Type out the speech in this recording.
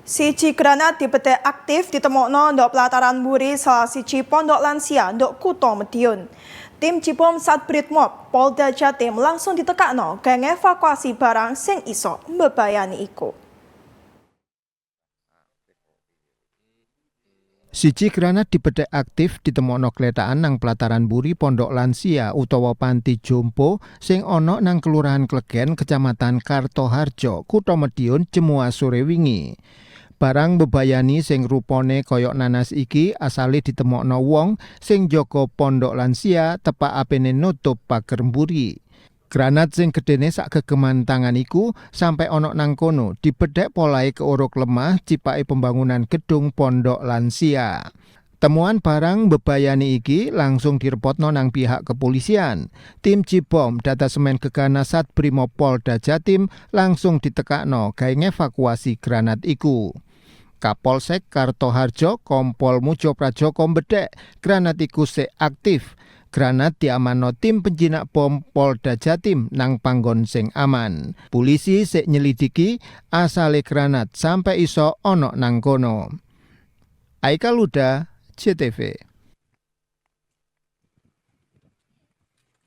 Siji granat dibedhek aktif ditemokno ndok pelataran mburi salah siji pondok lansia ndok Kutha Madiun. Tim Jibom Satbrimob Polda Jatim langsung ditekakno gawe ngevakuasi barang sing iso mbebayani iku. Siji granat dibedhek aktif ditemokno glethakan nang pelataran mburi pondok lansia utawa panti jompo sing ana nang Kelurahan Klegen, Kecamatan Kartoharjo, Kutha Madiun, Jemuah sore wingi. Barang mbebayani sing rupane koyok nanas iki asale ditemokno wong sing jaga pondok lansia tepak apene nutup pager mburi. Granat sing gedene sak gegeman tangan iku sampe ana nang kono dibedhek polahe keuruk lemah cipake pembangunan gedung pondok lansia. Temuan barang mbebayani iki langsung direpotno nang pihak kepolisian. Tim Jibom Detasemen Gegana Satbrimob Polda Jatim langsung ditekakno gawe ngevakuasi granat iku. Kapolsek Kartoharjo Kompol Mujo Prajoko mbedhek granat iku sik aktif. Granat diamanno tim penjinak bom Polda Jatim nang panggon sing aman. Polisi sik nyelidiki asale granat sampe iso ana nang kono. Aika Luda, JTV.